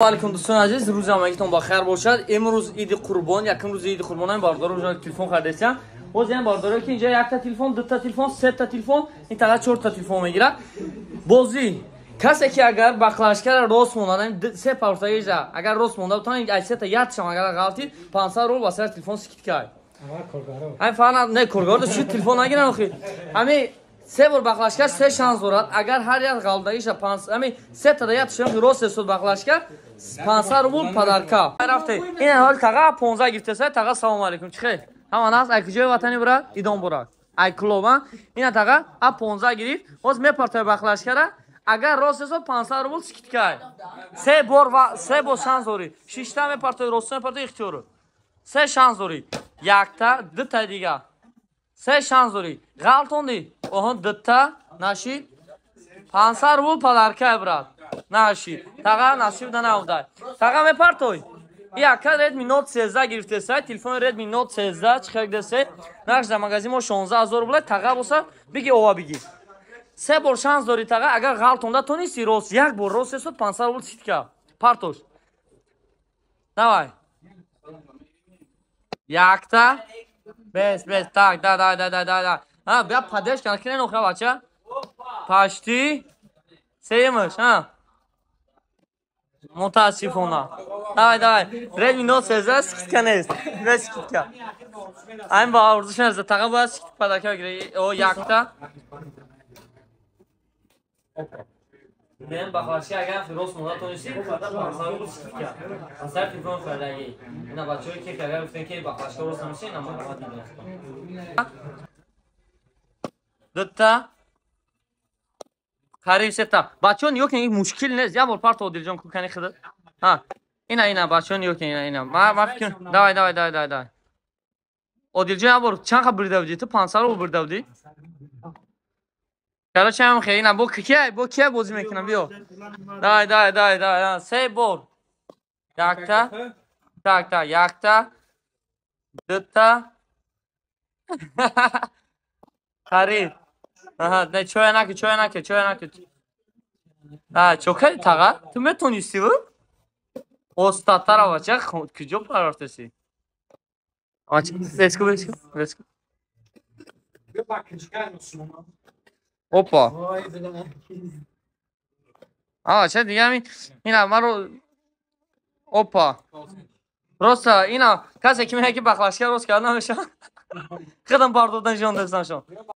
Алейкум, дӯстони азиз, рӯзи ҳамагитон ба хайр бошад. Имрӯз иди Қурбон, якум рӯзи иди Қурбон, бародаро телефон харидастиям. Боз ям бародаро, ки инҷа якта телефон, дута телефон, сета телефон, ин таға чорта телефон мегирад. Бозӣ касе ки агар баклажкара рост монад, се партагижа агар рост монда бутон, ай сета ятшам агар ғалтид, 500 рубл ба сари телефон скидка. Ай фарна не коргаро чӣ телефон нагиран охи. Ами се бор баклажка се шанс дорад. Агар ҳар як ғалдагиша панс, ами сета да ятшам рост есуд баклажка, 500 рубл подарка. Рафте. Ин ҳол таға 15 гирифтеса, таға салом алейкум. Чӣ хел? Ҳама нас ай куҷои ватани бурад? Идон бурад. Ай клуба. Ина таға а 15 гирифт. Боз мепартой баклажкара. Агар рост есуд 500 рубл скидка. Се бор ва се бор шанс дорӣ. Шишта мепартой, рост мепартой, ихтиёр. Се шанс дорӣ. Якта, дута дига. Се шанс дорӣ. Ғалтонди. Оҳо, дута нашид. 500 рубл подарка, брат. Нашид. Таға насиб да наудай. Таға мепартой. Яка Redmi Note 13 гирифтеса, телефони Redmi Note 13 чӣ хел десе? Нархш дар магазин мо 16 000 рубл, таға боса, биги ова биги. Се бор шанс дорӣ, таға, агар ғалтонда тонисти рост, як бор рост есуд, 500 рубл скидка. Партош. Давай. Якта. Бес, бес, так, да, да, да, да, да, да. А, бия поддержка накунен охра, бача. Пашти. Сеюмаш, а? Мутаассифона. Давай, давай. Redmi Note 13 скидка нест. Без скидка. Айн ба орзушан аз таға бояд скидка подарка бигирӣ. О, якта. Мен бахлашки агар рост монда тонисти, 500 рубл скидка. Асар телефон харидаги. Ина бачаҳое ки агар гуфтен ки бахлашка рост намеша, ина марҳамат дидем. Дута. Қариб сета. Бачаҳо нигоҳ кунед, мушкил нест. Як бор парто, Одилҷон, кукани худат. Ҳа. Ина, ина, бачаҳо нигоҳ кунед, ина, ина. Ма фикр. Давай, давай, давай, давай, давай. Одилҷон, як бор чанд қа бурида будӣ? Ту 500 рубл бурида будӣ? Короче, ҳам хеле ина бо кия, бо кия бозӣ мекунам, биё. Давай, давай, давай, давай. Се бор. Якта. Так, так, якта. Дута. Қариб. Аҳа, не, чоя наки, чоя наки, чоя наки. А, чо кардӣ, таға? Ту метонисти бу? Остатара, бача, куҷо парортеси? Let's go, let's go, let's go. Опа. А, ча дига ами ина маро опа. Просто ина касе ки мега ки бахлашка рост карда намеша. Худам бардодан жон дестам шон.